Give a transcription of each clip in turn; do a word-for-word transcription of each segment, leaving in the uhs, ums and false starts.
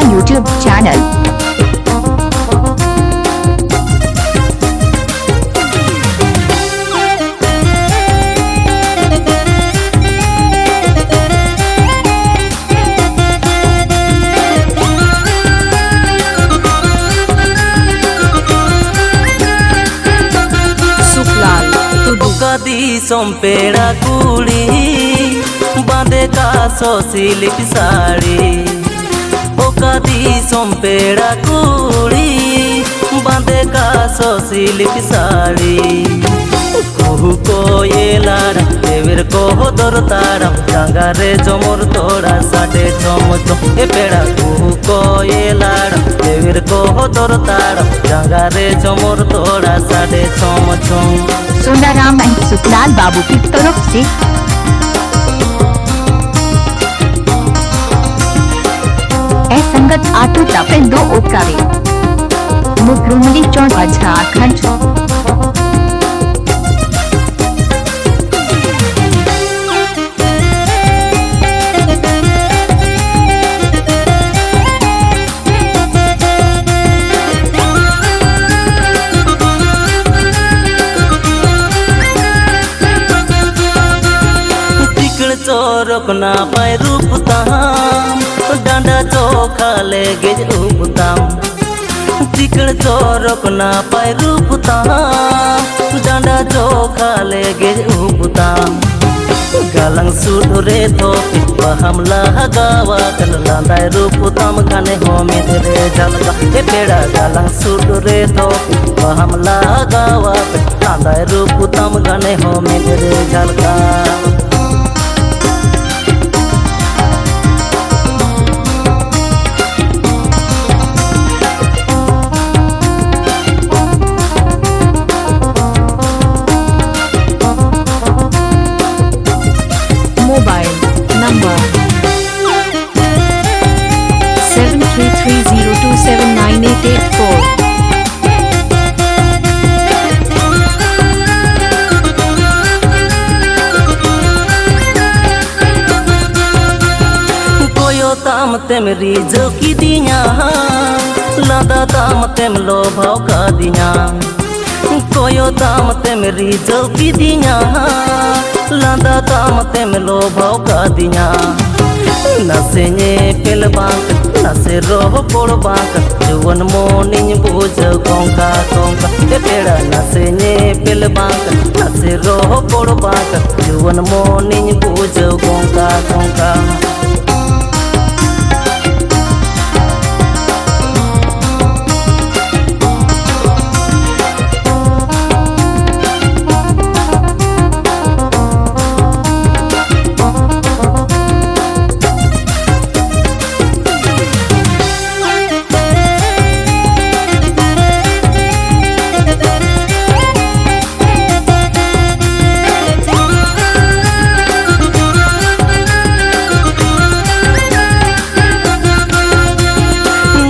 YouTube channel. ᱥᱩᱠᱞᱟᱞ ᱴᱩᱰᱩ᱾ ᱚᱠᱟ ᱫᱤᱥᱚᱢ ᱯᱮᱲᱟ ᱠᱩᱲᱤ ᱵᱟᱸᱫᱮ ᱠᱟᱜ ᱥᱚ ᱥᱤᱞᱤᱠ ᱥᱟᱹᱲᱤ? ᱚᱠᱟ ᱫᱤᱥᱚᱢ ᱯᱮᱲᱟ ᱠᱩᱲᱤ ᱵᱟᱸᱫᱮ ᱠᱟᱜ ᱥᱚ ᱥᱤᱞᱤᱠ ᱥᱟᱹᱲᱤ? ᱠᱩᱦᱩ ᱠᱚᱭᱮᱞ ᱟᱲᱟᱝ ᱛᱮᱣᱮᱨ ᱠᱚ ᱦᱚᱫᱚᱨ ᱛᱟᱲᱟᱢ, ᱡᱟᱸᱜᱟ ᱨᱮ ᱡᱚᱢᱚᱨ ᱛᱚᱲᱟ ᱥᱟᱰᱮ ᱪᱷᱚᱢ ᱪᱷᱚᱢ᱾ ᱮ ᱯᱮᱲᱟ ᱠᱩᱦᱩ ᱠᱚᱭᱮᱞ ᱟᱲᱟᱝ ᱛᱮᱣᱮᱨ ᱠᱚ ᱦᱚᱫᱚᱨ ᱛᱟᱲᱟᱢ, ᱡᱟᱸᱜᱟ ᱨᱮ ᱡᱚᱢᱚᱨ ᱛᱚᱲᱟ ᱥᱟᱰᱮ ᱪᱷᱚᱢ ᱪᱷᱚᱢ᱾ सोनाराम एंड सुखलाल बाबू की तरफ से। ए संगत आटू तपे दो ओकावे। मुकरुमली चौक झारखंड। ᱴᱤᱠᱟᱹᱲ ᱪᱚᱨᱚᱠ ᱱᱟᱯᱟᱭ ᱨᱩᱯ ᱛᱟᱢ, ᱰᱟᱸᱰᱟ ᱪᱚᱠᱷᱟ ᱞᱮᱜᱮᱡ ᱩᱵ ᱛᱟᱢ᱾ ᱴᱤᱠᱟᱹᱲ ᱪᱚᱨᱚᱠ ᱱᱟᱯᱟᱭ ᱨᱩᱯ ᱛᱟᱢ, ᱰᱟᱸᱰᱟ ᱪᱚᱠᱷᱟ ᱞᱮᱜᱮᱡ ᱩᱵ ᱛᱟᱢ᱾ ᱜᱟᱞᱟᱝ ᱥᱩᱫ ᱨᱮ ᱫᱷᱚᱯᱤ ᱵᱟᱦᱟᱢ ᱞᱟᱜᱟᱣᱟ, ᱞᱟᱸᱫᱟᱭ ᱨᱩᱯ ᱛᱟᱢ ᱜᱷᱟᱱᱮ ᱦᱚᱸ ᱢᱮᱫ ᱨᱮ ᱡᱷᱟᱞᱠᱟ᱾ ᱮ ᱯᱮᱲᱟ ᱜᱟᱞᱟᱝ ᱥᱩᱫ ᱨᱮ ᱫᱷᱚᱯᱤ ᱵᱟᱦᱟᱢ ᱞᱟᱜᱟᱣᱟ, ᱞᱟᱸᱫᱟᱭ ᱨᱩᱯ ᱛᱟᱢ ᱜᱷᱟᱱᱮ ᱦᱚᱸ ᱢᱮᱫ ᱨᱮ ᱡᱷᱟᱞᱠᱟ᱾ Mobile number seven three three zero two seven nine eight eight four. ᱛᱮᱢ ᱨᱤᱡᱷᱟᱹᱣ ᱠᱤᱫᱤᱧᱟ, ᱞᱟᱸᱫᱟ ᱛᱟᱢ ᱛᱮᱢ ᱞᱚᱵᱷᱟᱣ ᱠᱟᱫᱤᱧᱟ᱾ ᱠᱚᱭᱚᱜ ᱛᱟᱢ ᱛᱮᱢ ᱨᱤᱡᱷᱟᱹᱣ ᱠᱤᱫᱤᱧᱟ, ᱞᱟᱸᱫᱟ ᱛᱟᱢ ᱛᱮᱢ ᱞᱚᱵᱷᱟᱣ ᱠᱟᱫᱤᱧᱟ᱾ ᱱᱟᱥᱮ ᱧᱮᱯᱮᱞ ᱵᱟᱝ, ᱱᱟᱥᱮ ᱨᱚᱯᱚᱲ ᱵᱟᱝ, ᱡᱩᱣᱟᱹᱱ ᱢᱚᱱᱤᱧ ᱵᱩᱡᱷᱟᱹᱣ ᱠᱚᱝᱠᱟ ᱠᱚᱝᱠᱟ᱾ ᱮ ᱯᱮᱲᱟ, ᱱᱟᱥᱮ ᱧᱮᱯᱮᱞ ᱵᱟᱝ, ᱱᱟᱥᱮ ᱨᱚᱯᱚᱲ ᱵᱟᱝ, ᱡᱩᱣᱟᱹᱱ ᱢᱚᱱᱤᱧ ᱵᱩᱡᱷᱟᱹᱣ ᱠᱚᱝᱠᱟ ᱠᱚᱝᱠᱟ᱾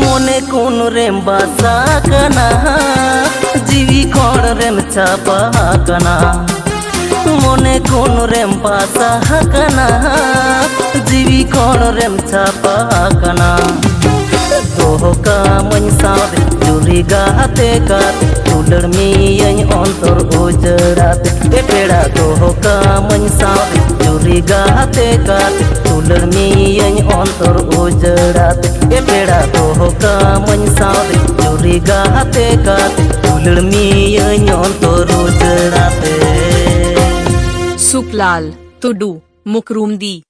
ᱢᱚᱱᱮ ᱠᱩᱱ ᱨᱮᱢ ᱵᱟᱥᱟ ᱠᱟᱱᱟ, ᱡᱤᱣᱤ ᱠᱷᱚᱲ ᱨᱮᱢ ᱪᱷᱟᱯᱟ ᱠᱟᱱᱟ᱾ ᱢᱚᱱᱮ ᱠᱩᱱ ᱨᱮᱢ ᱵᱟᱥᱟ ᱟᱠᱟᱱᱟ, ᱡᱤᱣᱤ ᱠᱷᱚᱲ ᱨᱮᱢ ᱪᱷᱟᱯᱟ ᱟᱠᱟᱱᱟ᱾ ᱫᱚᱦᱚ ᱠᱟᱢᱟᱹᱧ ᱥᱟᱶᱨᱮ ᱪᱩᱨᱤ ᱜᱟᱛᱮ ᱠᱟᱛᱮ, ᱫᱩᱞᱟᱹᱲ ᱢᱤᱭᱟᱹᱧ ᱚᱱᱛᱚᱨ ᱩᱡᱟᱹᱲᱟᱛᱮ᱾ ᱮ ᱯᱮᱲᱟ, ᱫᱚᱦᱚ ᱠᱟᱢᱟᱹᱧ ᱥᱟᱶᱨᱮ ᱪᱩᱨᱤ ᱜᱟᱛᱮ ᱠᱟᱛᱮ, ᱫᱩᱞᱟᱹᱲ ᱢᱤᱭᱟᱹᱧ ᱚᱱᱛᱚᱨ ᱩᱡᱟᱹᱲᱟᱛᱮ᱾ ᱮ ᱯᱮᱲᱟ, ᱫᱚᱦᱚ ᱠᱟᱢᱟᱹᱧ ᱥᱟᱶᱨᱮ ᱪᱩᱨᱤ ᱜᱟᱛᱮ ᱠᱟᱛᱮ, ᱫᱩᱞᱟᱹᱲ ᱢᱤᱭᱟᱹᱧ ᱚᱱᱛᱚᱨ ᱩᱡᱟᱹᱲᱟᱛᱮ᱾ ᱥᱩᱠᱞᱟᱞ ᱴᱩᱰᱩ, ᱢᱩᱠᱨᱩᱢᱰᱤ᱾